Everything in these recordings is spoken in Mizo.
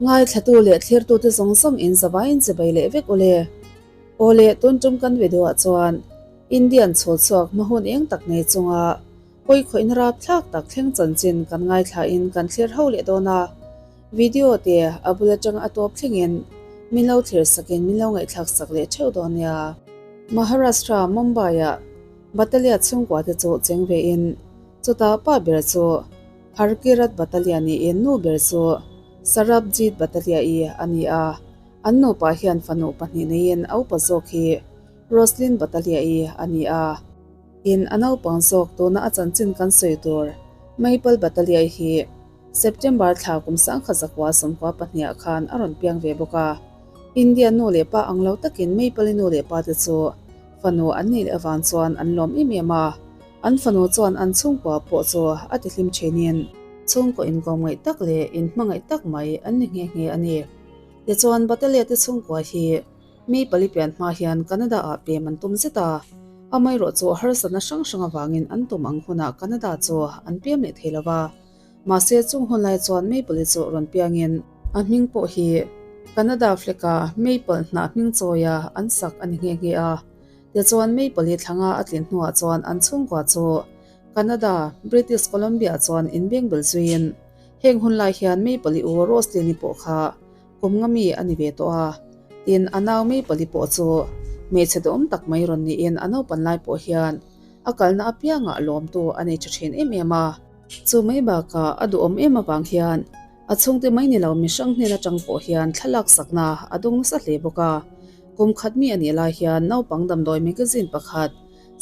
Ngaithlatu leh thlirtute zawng zawng in zavaiin chibai leh vek ule. Awle, tun tum kan video ah chuan Indian chhul chhuak hma hun eng tak nei chunga pawikhawihna rapthlak tak thleng chanchin kan ngaithla in kan thlir ho leh dawn a. Video te a bul atanga a tawp thlengin min lo thlir sakin min lo ngaihthlak sak leh theuh dawn nia. Maharashtra, Mumbai ah Batalia chhungkua te chu cheng ve in chutah pa ber chu Harkirat Batalia niin nu ber chu Sarabjit Batalia-i a ni a. An nupa hian fanu pahnih neiin a upa zawk hi Roslin Batalia-i a ni a. Tin, a naupang zawk tuna a chanchin kan sawi tur Maple Batalia-i hi September thla kum sangkhat zakua sawmkua pahniha khan a rawn piang ve bawk a. India nu leh pa ang lo takin Maple-i nu leh pa te chu fanu an nih leh avang chuan an lawm em em a. An fanu chuan an chhungkua pawh chu a ti hlim thinin chhungkaw inkawmngaih tak leh inhmangaih tak mai an ni nghe nghe a ni. Tichuan Batalia te chhungkua hi mi pali pian hma hian Canada ah pem an tum zet a, amaherawh chu harsatna hrang hrang avangin an tum ang hunah Canada chu an pem leh thei lo va. Mahse chung hun lai chuan Maple-i chu rawn piangin a hming pawh hi Canada flag-a Maple hnah hming chawia an sak a ni nghe nghe a. Tichuan Maple-i thlanga a tlin hnuah chuan an chhungkua chu Canada, British Columbia chuan inbeng bel zuiin heng hun lai hian Maple-i u Roslyn-i pawh kha kum nga mi a ni ve tawh a. Tin, a nau Maple-i pawh chu hmeichhe duhawm tak mai rawn niin a naupan lai pawh hian a kalna apiangah lawmtu a nei tha thin em em a. Chu mai bakah a duhawm em avang hian a chhungte mai ni lo mihrang hnen atang pawh hian thlalak sakna a dawng nasa hle bawk a. Kum khat mi a nih lai hian naupang damdawi magazine pakhat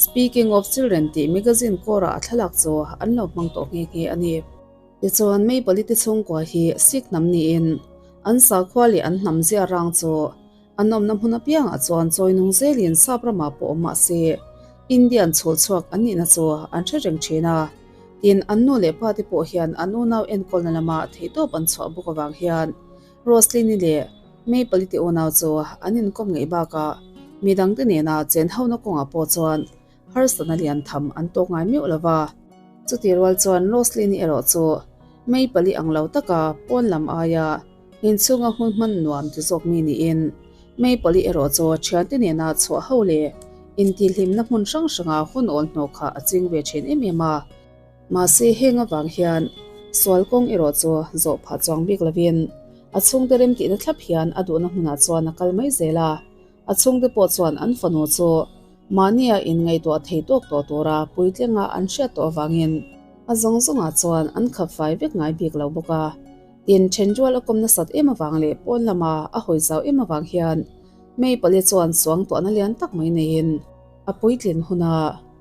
Speaking of Children tih magazine kawrah a thlalak chu an lo hmang tawh nghe nghe a ni. Tichuan Maple-i te chhungkua hi Sikh hnam niin an sakhua leh an hnam zia rang chu An awmna hmun apiangah chuan chawi nung zelin sap ramah pawh awm mah se, Indian chhul chhuak an nihna chu an hre reng thin a. Tin, an nu leh pa te pawh hian an unau enkawlna lama theihtawp an chhuah bawk avang hian Roslyn-i leh Maple-i te unau chu an inkawm ngei bakah midangte nena chen hona kawngah pawh chuan harsatna lian tham an tawk ngai meuh lo va. Chutih rual chuan Roslyn-i erawh chu Maple-i ang lo taka pawn lam aia Inchhunga hun hman nuam ti zawk mi niin Maple-i erawh chu thiante nena chhuah ho leh intihhlimna hmun hrang hranga hun awl hnawh kha a ching ve thin em em a. Mahse heng avang hian sual kawng erawh chu zawh phah chuang bik lovin a chhungte remtihna thlap hian a duhna hmunah chuan a kal mai zel a. A chhungte pawh chuan an fanu chu mahnia inngaihtuah thei tawk tawh tura puitlinga an hriat tawh avangin a zawng zawngah chuan an khap fai vek ngai bik lo bawk a. Tin, thenrual a kawm nasat em avang leh pawn lama a hawi zau em avang hian Maple-i chuan suang tuahna lian tak mai neiin a puitlin huna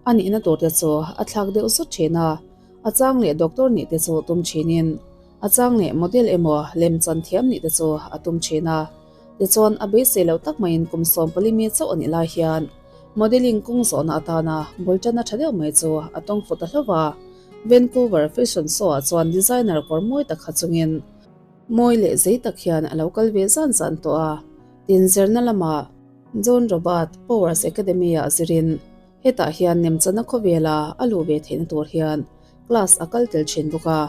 a nihna turte chu a thlak deuh zut thin a, a chang leh doctor nih te chu tum thinin a chang leh model emaw lemchan thiam nih te chu a tum thin a. Tichuan, a beisei loh tak maiin kum 14 mi chauh a nih lai hian modelling kawng zawhna atana bul tanna tha deuh mai chu a tawng fu ta hlauh a. Vancouver Fashion Show ah chuan designer kawr mawi tak ha chungin mawi leh zei tak hian a lo kal ve zan zan tawh a. Tin, zirna lamah John Robert Powers Academy ah zirin hetah hian nemchana khawvela a luh ve theihna tur hian class a kal tel thin bawk a.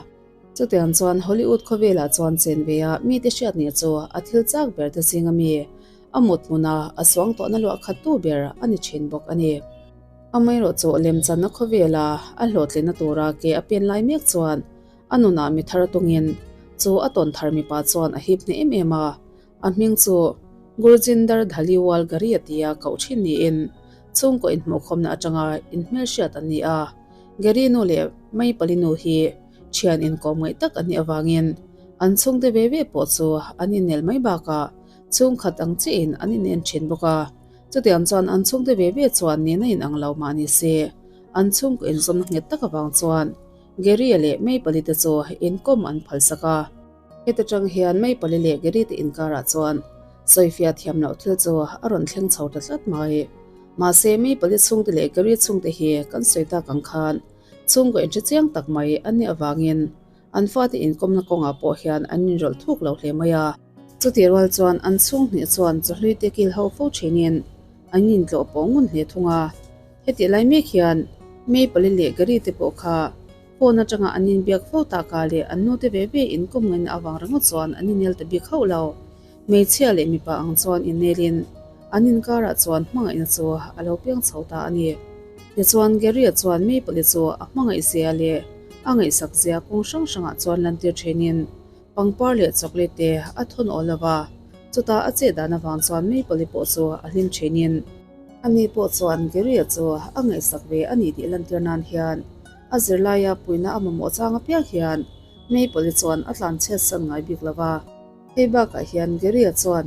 Chutiang chuan Hollywood khawvelah chuan chen ve a mite hriat nih chu a thil chak ber te zinga mi a mut hmuna a suang tawhna luah khat tu ber a ni thin bawk a ni. Amaherawh chu lemchanna khawvela a hlawhtlinna tura ke a pen lai mek chuan a nunah mi thar tungin chu a tawn thar mipa chuan a hip hneh em em a, a hming chu Gurjinder Dhaliwal Gari a tia koh thin niin chhungkaw inhmuhkhawmna atanga inhmelhriat an ni a. Gary nu leh Maipali nu hi thian inkawm ngaih tak an nih avangin an chhungte ve ve pawh chu an innel mai bakah chhungkhat ang chiahin an inen thin bawk a. Chutiang chuan an chhungte ve ve chuan nihna inang lo mah ni se, an chhungkaw inzawmna nghet tak avang chuan Gary-a leh Maple-i te chu inkawm an phalsak a. Heta tang hian Maple-i leh Gary te inkarah chuan sawifiah thiam loh thil chu a rawn thleng chho ta tlat mai. Mahse, Maple-i chhungte leh Gary chhungte hi kan sawi tak ang khan chhungkaw inhre chiang tak mai an nih avangin an fate inkawmna kawngah pawh hian an inrawlh thuk lo hle mai a. Chutih rual chuan an chhung hnih chuan chawhlui te kil ho fo thinin an intlawh pawh ngun hle thung a. Hetih lai mek hian Maple-i leh Gary te pawh kha. Phone atanga an inbiak fo taka leh an nute ve ve inkawm ngaihna avang ringawt chuan an inel ta bik hauh lo. Hmeichhia leh mipa ang chuan inelin an inkarah chuan hmangaihna chu a lo piang chho ta a ni. Tichuan Gary-a chuan Maple-i chu a hmangaih zia leh a ngaihsak zia kawng hrang hrangah chuan lantir thenin pangpar leh chocolate te a thawn awl lo va, chutah a chet dan avang chuan Maple-i pawh chu a hlim thenin ani pawh chuan Gary-a chu a ngaihsak ve a ni tih lantir nan hian a zirlaia puihna a mamawh chang apiang hian Maple-i chuan a tlanchhiat san ngai bik lo va. Hei bakah hian Gary-a chuan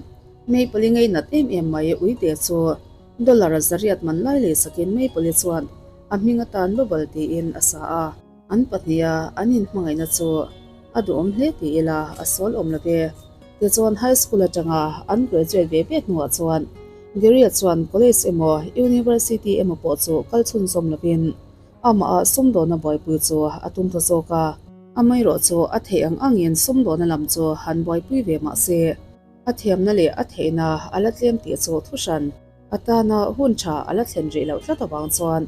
Maple-i ngeinat em em mai uite chu dollar a zariat man lai lei sakin Maple-i chuan a hming atan Bubble tiin a sa a. An pahniha an inhmangaihna chu a duhawm hle ti ila a sawl awm lo ve. Tichuan high school atanga an graduate ve ve hnuah chuan Gary-a chuan college emaw university emaw pawh chu kal chhunzawm lovin Amah sumdawna buaipui chu a tum ta zawk a. Amaherawh chu a theih ang angin sumdawna lam chu han buaipui ve mah se, a thiamna leh a theihna a la tlem tih chu thu hran. A tana hun tha a la thlen rih loh tlat avang chuan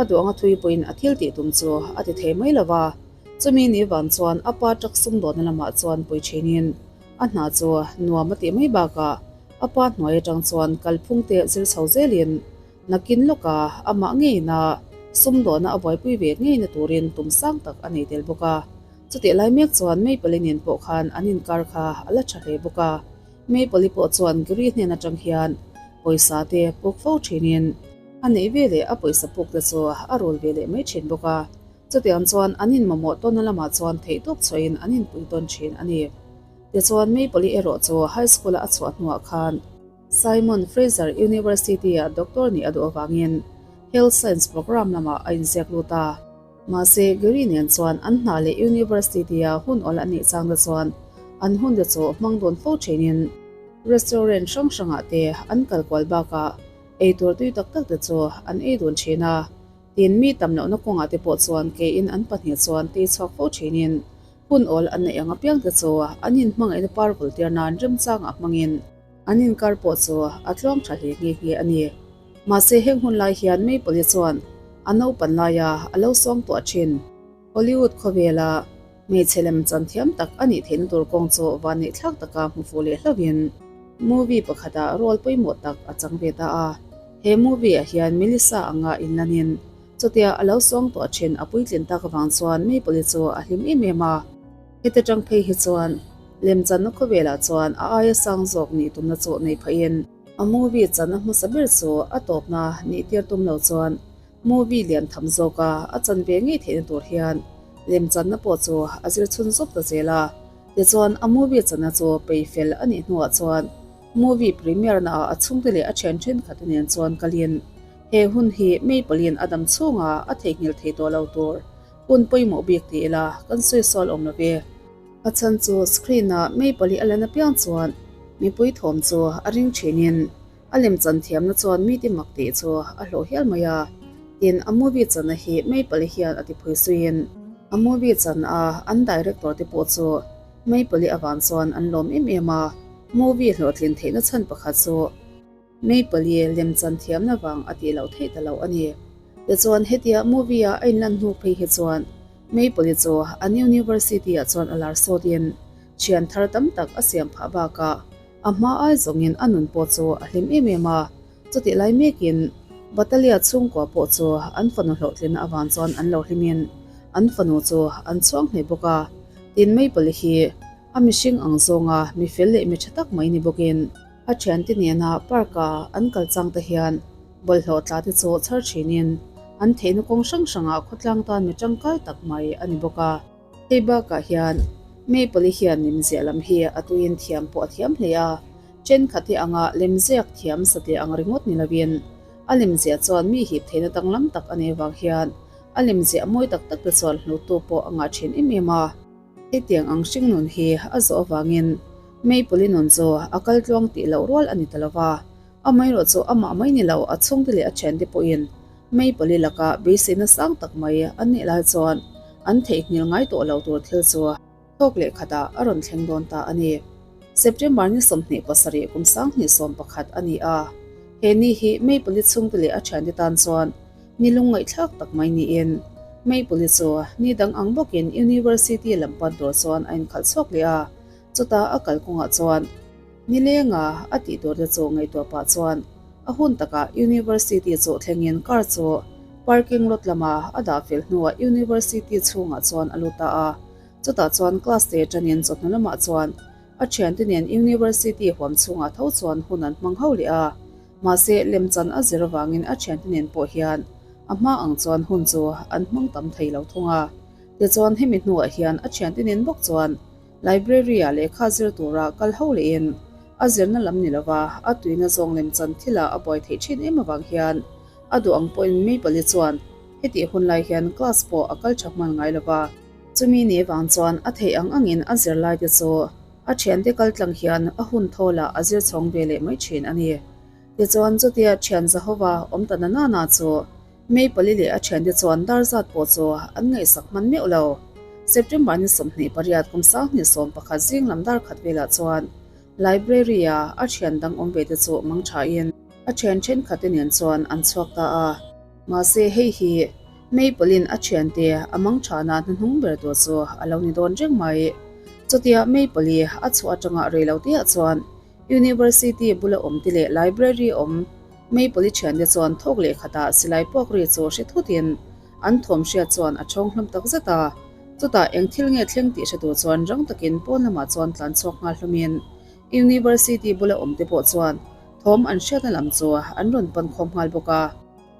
a duh anga thui pawhin a thil tih tum chu a ti thei mai lo va. Chumi ni vang chuan a pa truck sumdawna lamah chuan pui thinin a hna chu nuam a tih mai bakah a pa hnuai atang chuan kalphung te zir chho zelin Nakin lawka amah ngeina sumdawhna a buaipui ve ngeina turin tum sang tak a nei tel bawk a. Chutih lai mek chuan Maple-i nen pawh khan an inkar kha a la tha hle bawk a. Maple-i pawh chuan Gary hnen atang hian pawisa te puk fo thinin a neih ve leh a pawisa puk te chu a rul ve leh mai thin bawk a. Chutiang chuan an inmamawh tawnna lamah chuan theihtawp chhuahin an inpui tawn thin a ni. Tichuan Maple-i erawh chu high school-a a chhuah hnuah khan, Simon Fraser University-ah doctor nih a duh avangin Health Science program lamah a inziak lut a. Mahse, Gary nen chuan an hna leh University-a hun awl a nih changte chuan an hunte chu hmang dawn fo thinin restaurant hrang hrangah te an kal kual bakah eitur tui tak tak te chu an ei dun thin a. Tin, mi tam lohna kawngah te pawh chuan keiin an pahnih chuan tei chhuak fo thinin hun awl an neih ang apiangte chu an inhmangaihna par vultir nan remchangah hmangin An inkar pawh chu a tluang tha hle nghe nghe a ni. Mahse heng hun lai hian Maple-i chuan a naupan laia a lo sawng tuah thin. Hollywood khawvela hmeichhe lem chan thiam tak a nih theihna tur kawng chu vanneihthlak taka hmu fuh leh hlauhin movie pakhatah role pawimawh tak a chang ve ta a. He movie-ah hian Melissa anga inlanin chutia a lo sawng tuah thin a puitlin tak avang chuan Maple-i chu a hlim em em a. Heta tang phei hi chuan Lemchanna khawvelah chuan a aia sang zawk nih tumna chu nei phahin a movie channa hmasa ber chu a tawpna nih tir tum lo chuan movie lian tham zawka a chan ve ngei theihna tur hian lemchanna pawh chu a zir chhun zawk ta zel a. Tichuan a movie channa chu pei fel a nih hnuah chuan movie premiere naah a chhungte leh a thian thenkhatte nen chuan kalin he hun hi Maple-in a dam chhunga a theihnghilh thei tawh lo tur hun pawimawh bik ti ila kan sawi sual awm lo ve. A chhan chu screen-ah Maple-i a lan apiang chuan mipui thawm chu a ring thinin a lemchan thiamna chuan mite mak tih chu a hlawh hial mai a. Tin, a movie channa hi Maple-i hian a ti phui suiin a movie chan a an director te pawh chu Maple-i avang chuan an lawm em em a, movie hlawhtlin theihna chhan pakhat chu Maple-i lemchan thiamna vang a tih loh theih ta lo a ni. Tichuan hetia movie-a a inlan hnu phei hi chuan Maple-i chu an university-ah chuan a lar sawtin thian thar tam tak a siam phah bakah a hma ai zawngin a nun pawh chu a hlim em em a. Chutih lai mekin Batalia chhungkua pawh chu an fanu hlawhtlinna avang chuan an lo hlimin an fanu chu an chhuang hle bawk a. Tin Maple-i hi a mihring ang zawnga mi fel leh mi tha tak mai ni bawkin, A thiante nena park-a an kal chang te hian bawlhhlawh tla te chu chhar thinin an theihna kawng hrang hrangah khawtlang tan mi tangkai tak mai a ni bawk a. Hei bakah hian Maple-i hian lemziah lam hi a tuiin thiam pawh a thiam hle a, thenkhat hi anga lemziak thiam satliah ang ringawt ni lovin a lemziah chuan mi hip theihna danglam tak a nei vang hian a lemziah mawi tak tak te chuan hlutu pawh a ngah thin em em a. Hetiang ang hringnun hi a zawh avangin Maple-i nun chu a kal tluang tih loh rual a ni ta lo va, amaherawh chu amah mai ni lo a chhungte leh a thiante pawhin Maple-i laka beiseina sang tak mai an nih lai chuan an theihnghilh ngai tawh lo tur thil chu thawk leh khatah a rawn thleng dawn ta a ni. September ni 27 kum 2011 a ni a, he ni hi Maple-i chhungte leh a thiante tan chuan ni lung ngaihthlak tak mai niin. Maple-i chu ni dang ang bawkin University lam pan tur chuan a inkhalh chhuak leh a, chutah a kalkawngah chuan nilenga a tih tur te chu ngaihtuah pah chuan a hun takah University chu thlengin car chu parking lot lama a dah fel hnuah University chhungah chuan a lut ta a, chutah chuan class te tanin chawhnu lamah chuan a thiante nen University huam chhungah tho chuan hun an hmang ho leh a. Mahse, lemchan a zir avangin a thiante nen pawh hian a hma ang chuan hun chu an hmang tam thei lo thung a. Tichuan, hemi hnuah hian a thiante nen bawk chuan library-ah lehkha zir tura kal ho lehin a zirna lam ni lova a tuina zawng lemchan thilah a buai theih thin em avang hian a duh ang pawhin Maple-i chuan hetih hun lai hian class pawh a kal tha hman ngai lova. Chumi ni vang chuan a theih ang angin a zirlaite chu A thiante kal tlang hian a hun thawlah a zir chhawng ve leh mai thin a ni. Tichuan chutia thian Zahova awm ta na nana chu May pali leh a thiante chuan dar zat pawh chu an ngaihsak hman meuh lo. September ni 28 kum 2011 zing lam dar khat velah chuan Library-a a thian dang awm ve te chu mang thain a thian thenkhat te nen chuan an chhuak ta a. Mahse hei hi Maple-in a thiante a mang thana hnuhnung ber tur chu a lo ni dawn reng mai. Chutia Maple-i a chhuah atanga rei lo teah chuan University bula awm te leh Library awm Maple-i thiante chuan thawk leh khatah silai puak ri chu hre thutin an thawm hriat chuan a thawng hlawm tak zet a. Chutah eng thil nge thleng tih hre tur chuan rang takin pawn lamah chuan tlan chhuak nghal hlawmin University bula awm te pawh chuan thawm an hriatna lam chu an rawn pan khawm nghal bawk a.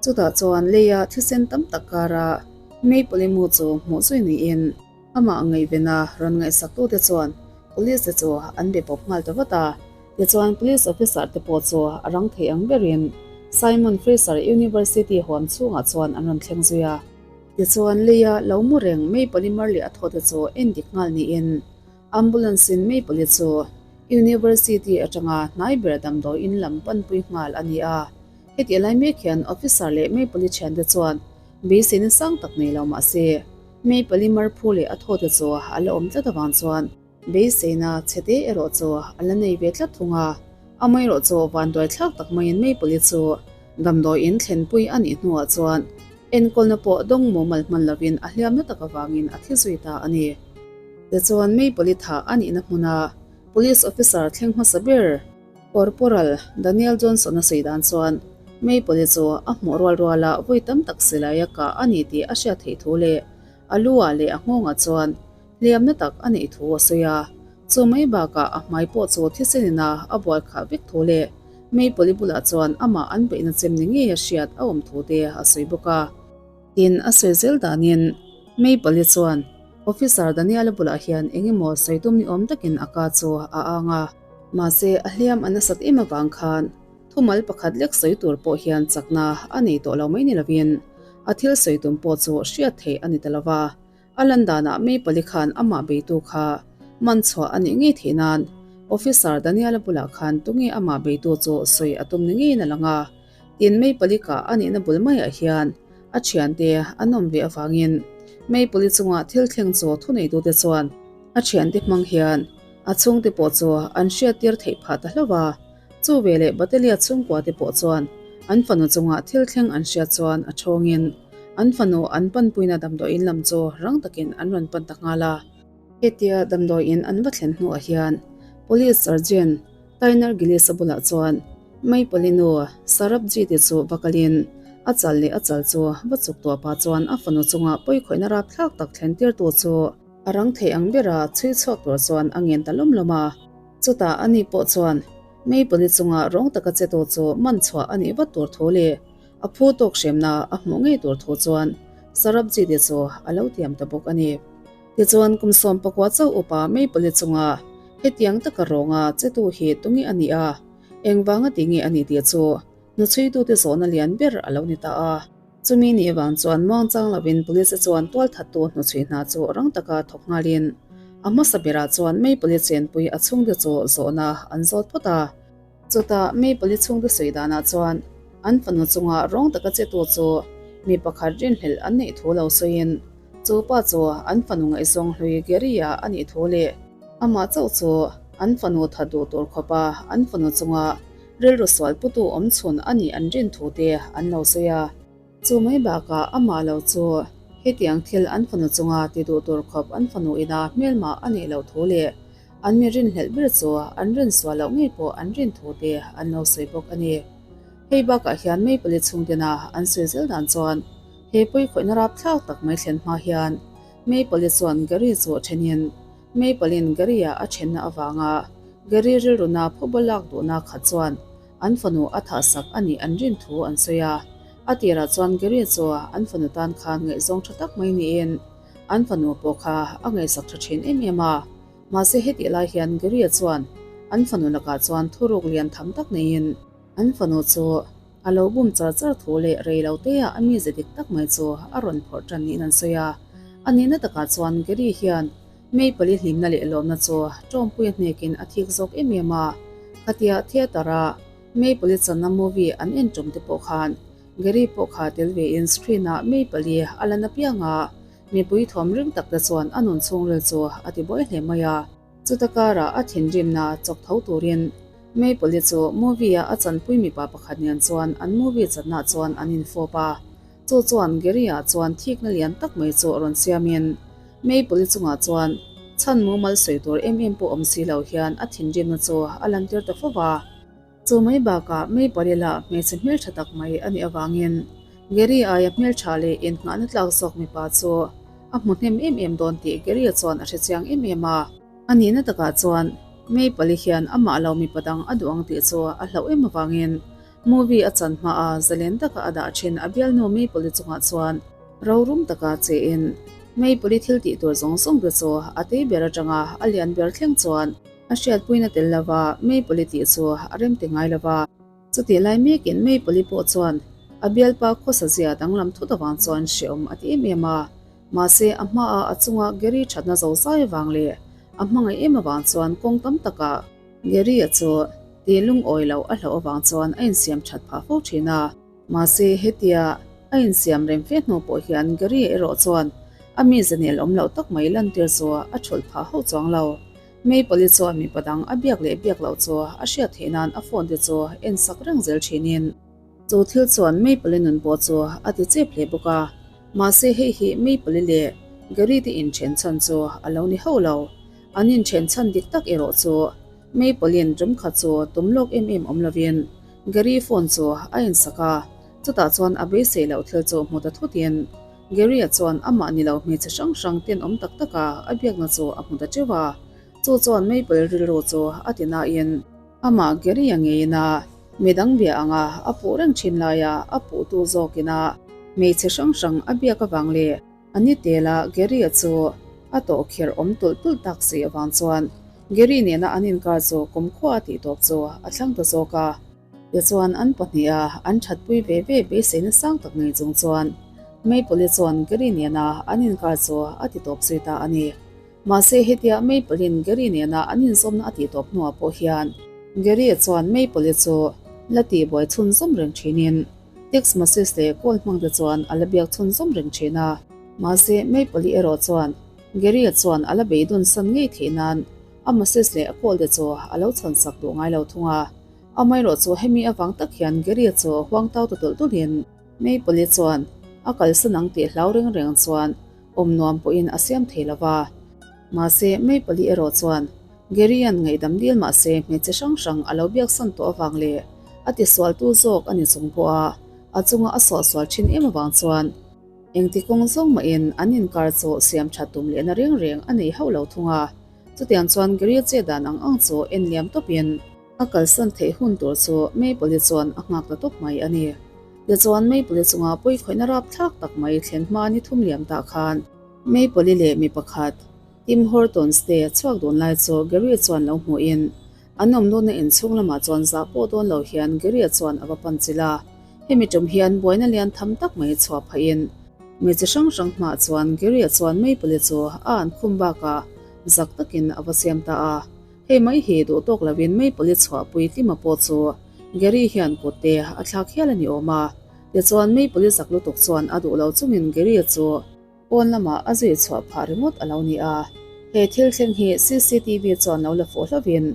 Chutah chuan leia thisen tam tak kara Maple-i mu chu hmuh zui niin amah ngaihvena rawn ngaihsaktute chuan Police te chu an be pawp nghal ta vat a. Tichuan Police officer te pawh chu a rang thei ang berin Simon Fraser University huam chhungah chuan an rawn thleng zui a. Tichuan leia lo mu reng Maple-i mar leh a thaw te chu en dik nghal niin Ambulance-in Maple-i chu University atanga hnai ber damdawiin lam panpui nghal a ni a. Heti lai mek hian officer leh Maple-i thiante chuan beiseina sang tak nei lo mah se, Maple-i marphu leh a thawte chu a la awm tlat avang chuan beiseina chhete erawh chu a la nei ve tlat thung a. Amaherawh chu vanduai thlak tak maiin Maple-i chu damdawiin thlenpui a nih hnuah chuan enkawlna pawh dawng mumal hman lovin a hliamna tak avangin a thi zui ta a ni. Tichuan Maple-i thah a nihna hmuna police officer thleng hmasa ber, Corporal Daniel Johnson a sawi dan chuan Maple-i chu a hmuh rual ruala vawi tam tak silai a kah a ni tih a hriat theih thu leh a lu-ah leh a nghawngah chuan hliamna tak a neih thu a sawi a. Chu mai bakah a hmai pawh chu thisen ina a bual khah vek thu leh Maple-i bulah chuan amah an beihna chem ni ngei a hriat a awm thu te a sawi bawk a. Tin, a sawi zel danin Maple-i chuan Officer Daniel-a bulah hian eng emaw sawi tum ni awm takin a ka chu a ang a. Mahse, a hliam a nasat em avang khan thumal pakhat lek sawi tur pawh hian chakna a nei tawh lo mai ni lovin a thil sawi tum pawh chu hriat theih a ni ta lo va. A lan danah Maple-i khan amah beitu kha man chhuah a nih ngei theih nan Officer Daniel-a bulah khan tunge amah beitu chu sawi a tum ni ngeiin a lang a. Tin, Maple-i kah a nihna bul maiah hian a thiante an awm ve avangin Maple-i chunga thil thleng chu thuneitute chuan a thiante hmang hian A chhungte pawh chu an hriattir theih phah ta hlauh a, chu veleh Batelia chhungkua te pawh chuan an fanu chungah thil thleng an hriat chuan a thawngin an fanu an panpuina damdawiin lam chu rang takin an rawn pan ta nghal a. Hetia damdawiin an va thlen hnuah hian Police Sergeant Tyner Gillis-a bulah chuan Maple-i nu Sarabjit-i chu va kalin a chal leh a chal chu va chuk tuah pah chuan a fanu chungah pawikhawihna rapthlak tak thlen tirtu chu A rang thei ang bera chhui chhuak tur chuan a ngen ta lawm lawm a. Chutah ani pawh chuan Maple-i chunga rawng taka che tu chu man chhuah a nih vat tur thu leh a phu tawk hremna a hmuh ngei tur thu chuan Sarabjit-i chu a lo tiam ta bawk a ni. Tichuan kum 14 chauh upa Maple-i chunga hetiang taka rawnga che tu hi tunge a nih a, engvanga ti nge a nih tih chu hnuchhuitute zawhna lian ber a lo ni ta a. Chumi ni avang chuan muangchang lovin police chuan tualthattu hnuchhui hna chu rang taka thawk nghalin a hmasa berah chuan Maple-i chenpui a chhungte chu zawhna an zawt phawt a. Chutah Maple-i chhungte sawi danah chuan an fanu chunga rawng taka chetu chu mi pakhat rinhlelh an neih thu lo sawiin chu pa chu an fanu ngaihzawng hlui Gary-a a nih thu leh amah chauh chu an fanu that duh tur khawpa an fanu chunga Rilru sual putu awm chhun a nih an rin thu te an lo sawi a. Chu mai bakah amah lo chu Hetiang thil an fanu chunga ti duh tur khawp an fanu ina hmelmah a nih loh thu leh an mi rinhlelh ber chu an rin sual loh ngei pawh an rin thu te an lo sawi bawk a ni. Hei bakah hian Maple-i chhungtena an sawi zel dan chuan he pawikhawihna rapthlak tak mai thlen hma hian Maple-i chuan Gary chu thenin Maple-in Gary-a a thenna avanga Gary rilruna phuba lak duhna khat chuan an fanu a thahsak a nih an rin thu an sawi a. A tirah chuan Gary chu an fanu tan khan ngaihzawng tha tak mai niin an fanu pawh kha a ngaihsak tha thin em em a. Mahse hetih lai hian Gary-a chuan an fanu lakah chuan thuruk lian tham tak neiin an fanu chu a lo bum char char thu leh rei lo teah a mize dik tak mai chu a rawn phawrh tan niin an sawi a. A nihna takah chuan Gary hian Maple-i hlimna leh lawmna chu tawngpuia hnekin a thik zawk em em a. Khatia theatre-a Maple-i channa movie an en tum te pawh khan Gary pawh kha tel vein screen-ah Maple-i a lan apiang a, mipui thawm ring tak te chuan a nun chhungril chu a ti buai hle mai a. Chuta karah a thinrimna chawk tho turin Maple-i chu movie-a a chanpui mipa pakhat nen chuan an movie channaah chuan an infawp a. Chu chuan Gary-a chuan thikna lian tak mai chu rawn siamin Maple-i chungah chuan chhan mumal sawi tur em em pawh awm si lo hian a thinrimna chu a lantir ta fo va. Chu mai bakah Maple-i lah hmeichhe hmeltha tak mai a nih avangin Gary aia hmeltha leh innghahna tlak zawk mipa chu a hmu hnem em em dawn tih Gary-a chuan a hrechiang em em a. A nihna takah chuan Maple-i hian amah lo mipa dang a duh ang tih chu a hlauh em avangin Movie a chan hma a zalen taka a dah thin a bialnu Maple-i chungah chuan rorum taka che in Maple-i thil tih tur zawng zawng te chu a tei ber atanga a lian ber thleng chuan a hriatpuina tel lova Maple-i tih chu a rem ti ngai lova. Chutih lai mekin Maple-i pawh chuan a bialpa khawsa zia danglam thut avang chuan hreawm a ti em em a. Mahse a hmaah a chunga Gary thatna zo zai avang leh a hmangaih em avang chuan kawng tam takah Gary-a chu tih lungawi loh a hlauh avang chuan a insiam that phah fo thin a. Mahse, hetia a insiam rem fe hnu pawh hian Gary-a erawh chuan a mize nel awm loh tak mai lantir chu a thulh phah hauh chuang lo. Maple-i chuan mipa dang a biak leh biak loh chu a hriat theih nan a phone te chu en sak reng zel thinin chu thil chuan Maple-i nun pawh chu a ti chep hle bawk a. Mahse, hei hi Maple-i leh Gary-te inthen chhan chu a lo ni hauh lo. An inthen chhan dik tak erawh chu Maple-in tum khat chu tum lawk em em awm lovin Gary phone chu a insak a, chutah chuan a beisei loh thil chu hmu ta thutin Gary-a chuan amah ni lo hmeichhe hrang hrang tenawm tak taka a biakna chu a hmu ta teuh a, chu chuan Maple rilru chu a ti nain amah Gary-a ngeiin a midang bia anga a puh reng thin laia a puhtu zawkin a hmeichhe hrang hrang a biak avang leh A ni tel a, Gary-a chu a tawh kherh awm tulh tulh tak si avang chuan Gary nena an inkar chu kumkhua a tih tawp chu a thlang ta zawk a. Tichuan an pahniha an thatpui ve ve beiseina sang tak nei chung chuan Maple-i chuan Gary nena an inkar chu a ti tawp zui ta a ni. Mahse hetia Maple-in Gary nena an inzawmna a tih tawp hnuah pawh hian Gary-a chuan Maple-i chu la tihbuai chhunzawm reng thinin, Text message leh call hmang te chuan a la biak chhunzawm reng thin a. Mahse, Maple-i erawh chuan Gary-a chuan a la beidawn san ngei theih nan a message leh a call te chu a lo chhawn sak duh ngai lo thung a. Amaherawh chu hemi avang tak hian Gary-a chu huang tau ta tulh tulhin Maple-i chuan a kalsan ang tih hlau reng reng chuan awm nuam pawhin a siam thei lo va. Mahse, Maple-i erawh chuan Gary-a'n ngaihdam dil mahse hmeichhe hrang hrang a lo biaksan tawh avang leh a tisualtu zawk a ni chung pawha a chunga a suahsual thin em avang chuan engti kawng zawng mahin an inkar chu siam that tum lehna reng reng a nei hauh lo thung a. Chutiang chuan Gary-a che dan ang ang chu en liam tawpin a kalsan theih hun tur chu Maple-i chuan a nghak ta tawp mai a ni. Tichuan Maple-i chunga pawikhawihna rapthlak tak mai thlen hma ni thum liam tah khan Maple-i leh mi pakhat Tim Hortons te chhuak dawn lai chu Gary chuan lo hmuhin an awm dawnna inchhung lamah chuan zah pawh dawn lo hian Gary chuan a va pan chilh a. Hemi tum hian buaina lian tham tak mai chhuah phahin mi chi hrang hrang hmaah chuan Gary chuan Maple chu a an khum bakah zak takin a va siam ta a. Hei mai hi duh tawk lovin Maple chhuahpui Tima pawh chu Gary hian kut te a thlak hial a ni awm a. Tichuan Maple zak lutuk chuan a duh lo chungin Gary chu Pawn lamah a zui chhuah phah ringawt a lo ni a, he thil thleng hi cctv chuan lo la fuh hlovin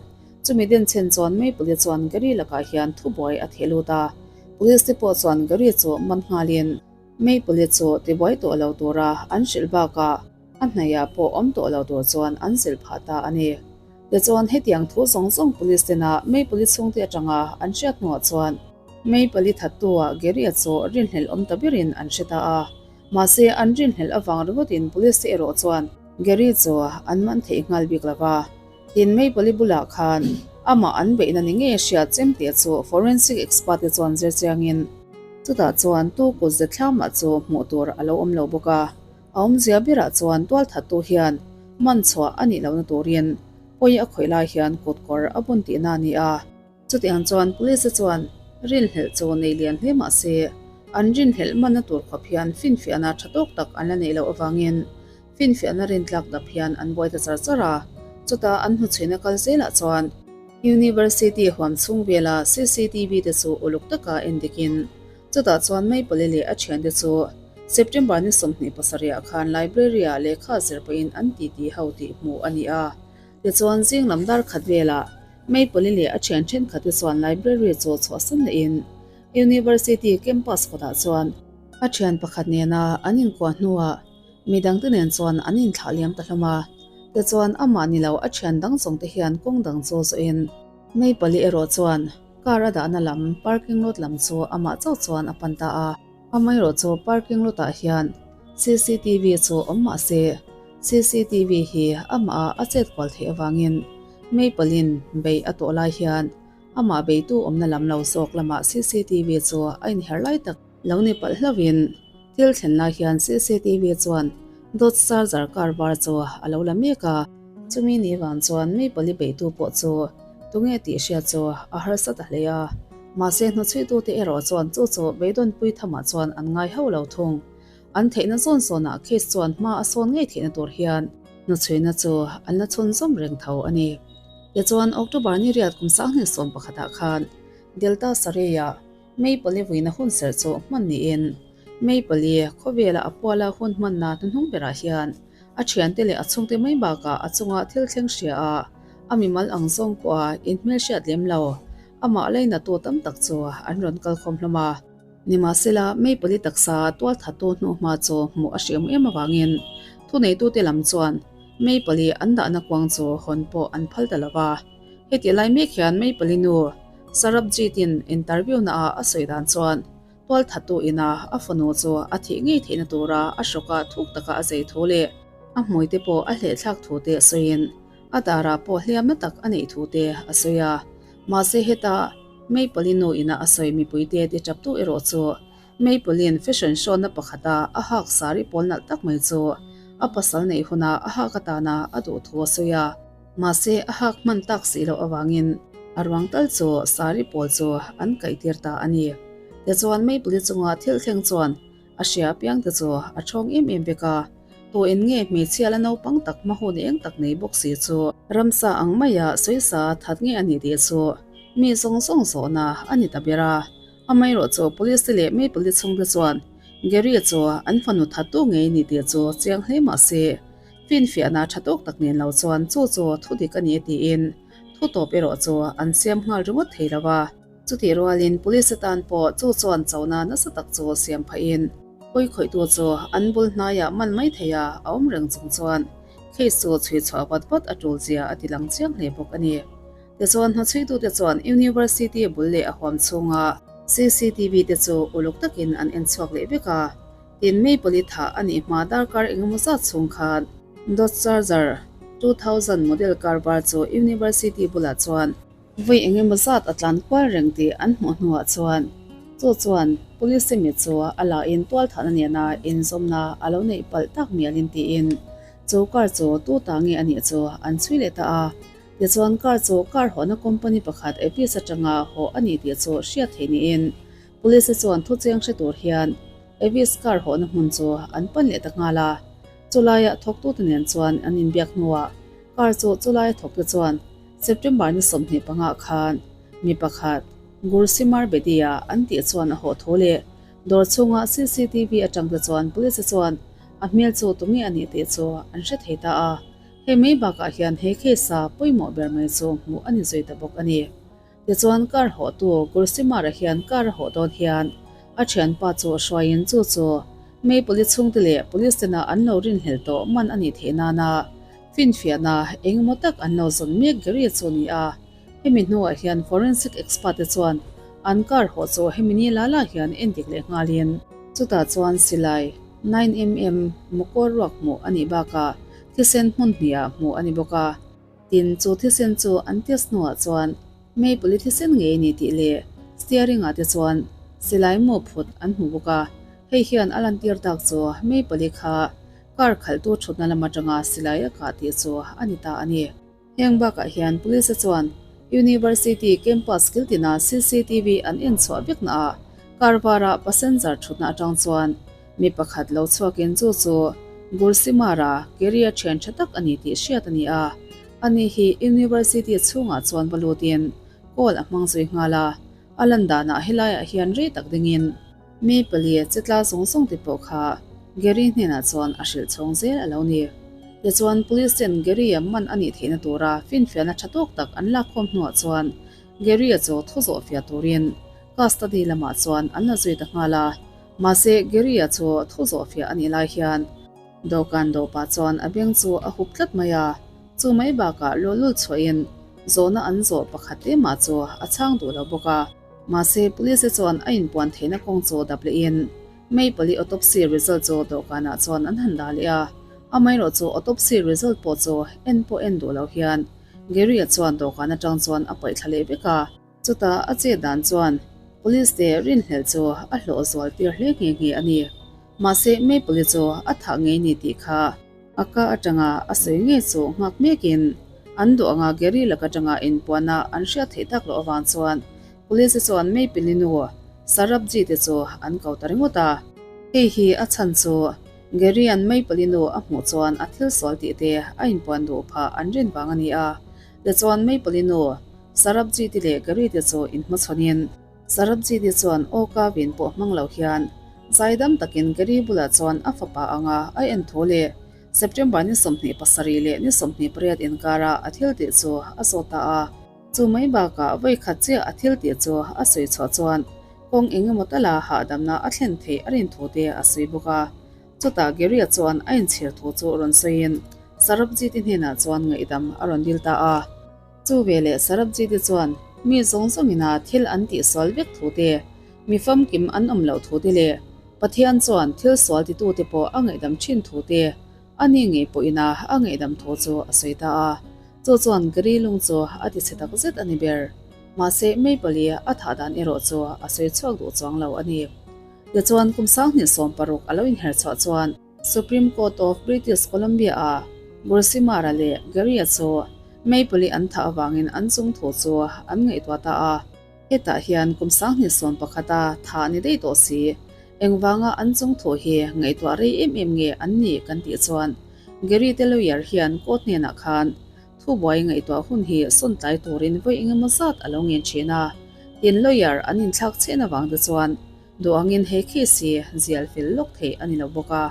chumi denchhen chuan Maple chuan Gary lakah hian thubuai a theh lut a, police te pawh chuan Gary chu man nghalin. Maple-i chu tibuai tawh lo tura an hrilh bakah a hnaihah pawh awm tawh lo tur chuan an zilh phah ta a ni. Tichuan hetiang thu zawng zawng police tena Maple-i chhungte atanga an hriat hnuah chuan Maple-i thattu-ah Gary-a chu rinhlelh awm ta berin an hre ta a. Mahse an rinhlelh avang ringawtin police te erawh chuan Gary chu an man theih nghal bik lo va. Tin Maple-i bulah khan amah an beihna ni ngei hriat chem tih chu forensic expert te chuan zir chiangin chutah chuan tu kut ze thlamah chu hmuh tur a lo awm lo bawk a. A awmzia berah chuan tualthattu hian man chhuah a nih lohna turin pawi a khawih lai hian kut kawr a bun tihna a ni a. Chutiang chuan police chuan rinhlelh chu nei lian hle mah se, an rinhlelh manna tur khawp hian finfiahna tha tawk tak an la neih loh avangin finfiahna rintlak dap hian an buai ta char char a. Chutah an hnuchhuina kal zelah chuan University huam chhung vela cctv te chu uluk taka endikin chutah chuan Maple leh a thiante chu September ni 27 ah khan library-ah lehkha zir pahin an titi ho tih hmuh a ni a. Tichuan zing lam dar khat velah Maple leh a thian thenkhat te chuan library chu chhuahsan lehin University campus kawtah chuan a thian pakhat nena an inkuah hnuah midang te nen chuan an inthlah liam ta hlawm a. Tichuan amah ni lo a thian dang zawng te hian kawng dang chu zawhin Maple erawh chuan car a dahna lam parking lot lam chu amah chauh chuan a pan ta a. Amaherawhchu parking lot ah hian cctv chu awm mah se cctv hi amah ah a chet kual theih avangin Maple in bei a tawh lai hian amah beitu awmna lam lo zawk lamah cctv chu a inher lai tak lo ni palh hlauhin thil thlen lai hian cctv chuan Dodge Charger car var chu a lo la mek a. Chumi ni vang chuan Maple-i beitu pawh chu tunge tih hriat chu a harsa ta hle a. Mahse hnuchhuitute erawh chuan chu chu beidawnpui thamah chuan an ngai hauh lo thung. An theihna zawn zawnah case chuan hma a sawn ngei theihna tur hian hnuchhuina chu an la chhunzawm reng tho a ni. Tichuan October ni riat kum 2011 ah khan Delta Surrey-ah Maple-i vuina hun serh chu hman niin Maple-i khawvela a puala hun hmanna hnuhnung berah hian a thiante leh a chhungte mai bakah a chunga thil thleng hria a, a mimal ang zawng pawha inhmelhriat lem lo, amah lainatu tam tak chu an rawn kalkhawm hlawm a. Nimahsela, Maple-i taksa tualthattu hnuhma chu hmuh a hriam em avangin thuneitute lam chuan Maple-i an dahna kuang chu hawn pawh an phal ta lo va. Heti lai mek hian Maple-i nu Sarabjit-in interview naah a sawi dan chuan Tualthattu ina a fanu chu a thih ngei theihna tura a hrawka thuk taka a zei thu leh a hmuite pawh a hlehthlak thu te sawiin a darah pawh hliamna tak a neih thu te a sawi a. Mahse heta Maple-i nu ina a sawi mipuite ti taptu erawh chu Maple-in fashion show-na pakhata a hak sari pawl nalh tak mai chu a pasal neih huna a hak atana a duh thu a sawi a. Mahse a hak hman tak si loh avangin a ruang tal chu sari pawl chu an kaih tir ta a ni. Tichuan Maple-i chunga thil thleng chuan a hria apiang te chu a thawng em em vek a, tu in nge hmeichhia la naupang tak hma hun eng tak nei bawk si chu ramsa ang maia sawisa that nge a nih tih chu mi zawng zawng zawhna a ni ta ber a. Amaherawh chu Police te leh Maple-i chhungte chuan Gary chu an fanu thattu ngei ni tih chu chiang hle mah se, Finfiahna tha tawk tak nen lo chuan chu chu thu dik a ni tiin thu tawp erawh chu an siam nghal ringawt thei lo a. Chutih rualin Police atan pawh chu chuan chona nasa tak chu siam phahin pawikhawihtu chu an bul hnaiah man mai thei a a awm reng chung chuan case chu chhui chhuah vat vat a tul zia a ti lang chiang hle bawk a ni. Tichuan hnuchhuitute chuan University bul leh a huam chhunga cctv te chu uluk takin an en chhuak leh vek a. Tin Maple-i thah a nih hma darkar engemaw zat chhung khan Dodge Charger 2000 model car var chu University bulah chuan vawi engemaw zat a tlan kual reng tih an hmuh hnuah chuan chu chuan Police mit chu a la in tualthahna nena inzawmna a lo neih palh tak mialin tiin chu car chu tu ta nge a nih chu an chhui leh ta a. Tichuan car chu car hawhna company pakhat Avis atanga hawh a nih tih chu hriat theih niin Police chuan thuchiang hre tur hian Avis car hawhna hmun chu an pan leh ta nghal a, chulaia thawktute nen chuan an inbiak hnuah car chu chulaia thawkte chuan September ni 25 khan mi pakhat Gursimar Bedi-a an tih chuan a hawh thu leh dawr chhunga cctv atangte chuan police chuan a hmel chu tunge a nih tih chu an hre thei ta a, hei mai bakah hian he case-a pawimawh ber mai chu hmuh a ni zui ta bawk a ni. Tichuan car hawhtu Gursimar-a hian car a hawh dawn hian A thianpa chu hruaiin chu chu Maple-i chhungte leh police tena an lo rinhlelh tawh man a nih theih nana finfiahna engemaw tak an lo zawn mek Gary chu a ni a. Hemi hnuah hian forensic expert te chuan an car hawh chu hemi ni la la hian endik leh nghalin chutah chuan silai 9mm mawkaw ruak hmuh a nih bakah thisen hmun hnihah hmuh a ni bawk a. Tin, chu thisen chu an test hnuah chuan Maple-i thisen ngei ni tih leh steering ah te chuan silai maw phut an hmu bawk a. Hei hian a lantir tak chu Maple-i kha car khalhtu thutna lam atanga silai a kah tih chu a ni ta a ni. Heng bakah hian Police chuan University campus kiltina cctv an en chhuah vek naah car vara passenger thutna atang chuan mi pakhat lo chhuakin chu chu Gursimara career thian tha tak a ni tih hriat a ni a. Ani hi University chhungah chuan va lutin call a hmang zui nghal a, a lan danah helaiah hian rei tak dingin Mi pali chetla zawng zawng te pawh kha Gary hnenah chuan a hrilh chhawng zel a lo ni. Tichuan Police ten Gary-a man a nih theihna tura finfiahna tha tawk tak an lakkhawm hnuah chuan Gary-a chu thu zawh fiah turin custody lamah chuan an la zui ta nghal a. Mahse Gary-a chu thu zawh fiah a nih lai hian dawhkan dawhpah chuan a beng chu a hup tlat mai a, chu mai bakah luhlul chhuahin zawhna an zawh pakhat lemah chu a chhang duh lo bawk a. Mahse, Police chuan a inpuan theihna kawng chu dap lehin Maple-i autopsy result chu dawhkanah chuan an han dah leh a. Amaherawh chu autopsy result pawh chu en pawh en duh lo hian Gary-a chuan dawhkan atang chuan a paih thla leh vek a. Chutah a chet dan chuan Police te rinhlelh chu a hlawh zual tir hle nghe nghe a ni. Mahse, Maple-i chu a thah ngei ni tih kha A ka atanga a sawi ngei chu nghak mekin an duh anga Gary lak atanga inpuana an hriat theih tak loh avang chuan Police chuan Maple-i nu Sarabji te chu an ko ta ringawt a. Hei hi a chhan chu Gary-a'n Maple-i nu a hmuh chuan a thil sual tih te a inpuan duh phah an rin vang a ni a. Tichuan Maple-i nu Sarabji te leh Gary te chu inhmachhawnin Sarabjit-i chuan awka vin pawh hmang lo hian zaidam takin Gary bulah chuan a fapa anga a en thu leh September ni 27 leh ni 28 inkara a thil tih chu a zawt ta a. Chu mai bakah vawi khat chiah a thil tih chu a sawi chhuah chuan kawng eng emaw tala hahdamna a thlen theih a rin thu te a sawi bawk a. Chutah Gary-a chuan a inchhir thu chu rawn sawiin Sarabjit-i hnenah chuan ngaihdam a rawn dil ta a. Chu veleh Sarabjit-i chuan mi zawng zawngina thil an tihsual vek thu te, mi famkim an awm loh thu te leh Pathian chuan thil sual titute pawh a ngaihdam thin thu te, a ni ngei pawhina a ngaihdam thu chu a sawi ta a. Chu chuan Gary lung chu a tichhe tak zet a ni ber. Mahse Maple-i a thah dan erawh chu a sawi chhuak duh chuang lo a ni. Tichuan kum 2016 a lo inher chhuah chuan, Supreme Court of British Columbia-a Gursimara leh Gary-a chu Maple-i an thah avangin an chung thu chu an ngaihtuah ta a. Hetah hian kum 2011-a thah ni daih tawh si, engvanga an chung thu hi ngaihtuah rei em em nge an nih kan tih chuan Gary te lawyer hian court hnenah khan thubuai ngaihtuah hun hi sawn tlai turin vawi engemaw zat a lo ngen thin a, tin lawyer an inthlak chhen avang te chuan Duh angin he case hi zial fel lawk theih a ni lo bawk a.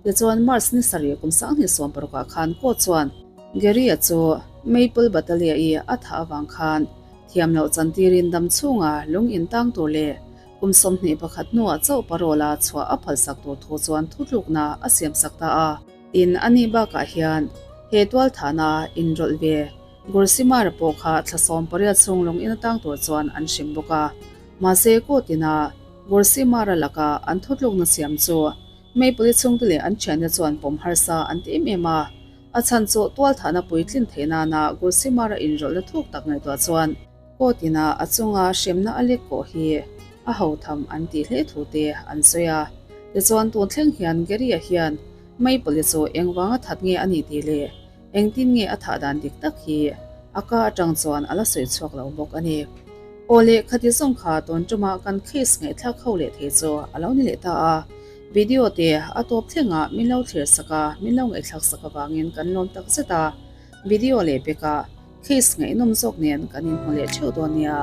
Tichuan March ni sarih kum 2016 ah khan court chuan Gary-a chu Maple Battaglia-i a thah avang khan thiam loh chantirin dam chhunga lung intang tur leh kum 21 hnuah chauh parole-a chhuah a phalsak tur thu chuan thutlukna a siamsak ta a. Tin, a nih bakah hian he tualthahna inrawlh ve Gursimara pawh kha thla 18 chhung lung in atang tur chuan an hrim bawk a. Mahse, court-ina Gursimara laka an thutlukna siam chu Maple-i chhungte leh an thiante chuan pawm harsa an ti em em a. A chhan chu tualthahna puitlin theih nana Gursimara inrawlhna thuk tak ngaihtuah chuan court-ina a chunga hremna a lek kawh hi a ho tham an tih hle thu te an sawi a. Tichuan, tun thleng hian Gary-a hian Maple-i chu engvanga that nge a nih tih leh Engtin nge a thah dan dik tak hi a ka atang chuan a la sawi chhuak lo bawk a ni. Aw leh khati zawng kha tawn tumah kan case ngaihthlak ho leh thei chu a lo ni leh ta a, video te a tawp thlengah min lo thlir sak a, min lo ngaihthlak sak avangin kan lawm tak zet a, video leh pekah case ngaihnawm zawk nen kan inhmu leh theuh dawn nia.